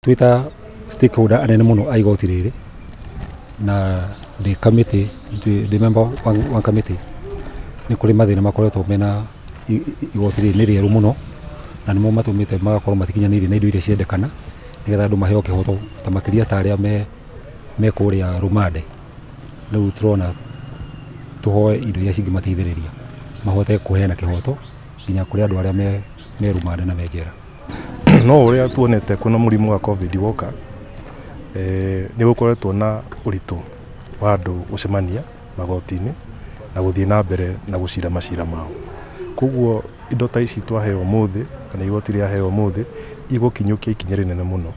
Twĩ stakeholder anene mũno a igoti rĩrĩ, na ndĩ committee, ndĩ member wa committee, nĩ kũrĩ mathĩna makoretwo mena igoti rĩrĩ, nĩ rĩerũ mũno na nĩmo matũmĩte magakorwo matikinyanĩirie na indo iria ciendekana nĩgetha andũ maheo kĩhoto, ta makĩria ta arĩa me kũrĩa rũmande. Rĩu tũrona tũhoe indo iria cingĩmateithĩrĩria mahote kũheana kĩhoto nginya kũrĩ andũ arĩa me rũmande na me njera. No ũrĩa tuonete kwĩna mũrimũ wa COVID woka, nĩ gũkoretwo na ũritũ wa andũ gũcemania magoti-inĩ na gũthiĩ na mbere na gũcira macira mao. Koguo indo ta ici twaheo ũmũthĩ, kana igoti rĩaheo ũmũthĩ, igũkinyũkia ikinya rĩnene mũno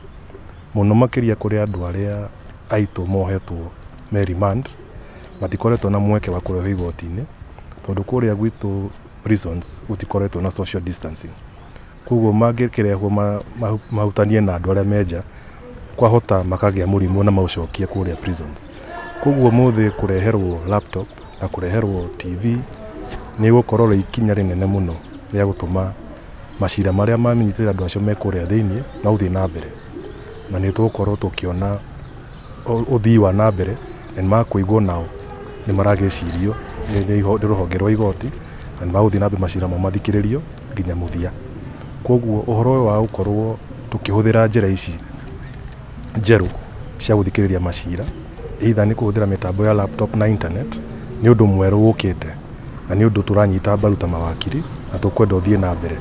mũno, makĩria kũrĩ andũ arĩa aitũ mohetwo me remand, matikoretwo na mweke wa kũrehwo igoti-inĩ, tondũ kũrĩa gwitũ prisons gũtikoretwo na social distancing. Koguo mangĩkĩrehwo mahutanie na andũ arĩa me nja, kwahota makagĩa mũrimũ na maũcokie kũrĩa prisons. Koguo ũmũthĩ kũreherwo laptop na kũreherwo TV nĩ gũkorwo rĩ ikinya rĩnene mũno rĩa gũtũma macira marĩa mamenyitĩte andũ acio me kũrĩa thĩiniĩ magũthiĩ na mbere, na nĩ tũgũkorwo tũkĩona ũthii wa na mbere, na nĩ makũigwo nao nĩ maragĩcirio nĩ rũhonge rwa igoti, na nĩ magũthiĩ na mbere macira mao mathikĩrĩrio nginya mũthia. Koguo ũhoro ũyũ wa gũkorwo tũkĩhũthĩra njĩra ici njerũ cia gũthikĩrĩria macira, either nĩ kũhũthĩra mĩtambo ya laptop na internet, nĩ ũndũ mwerũ ũkĩte na nĩ ũndũ tũranyita mbaru ta mawakiri na tũkwenda ũthiĩ na mbere.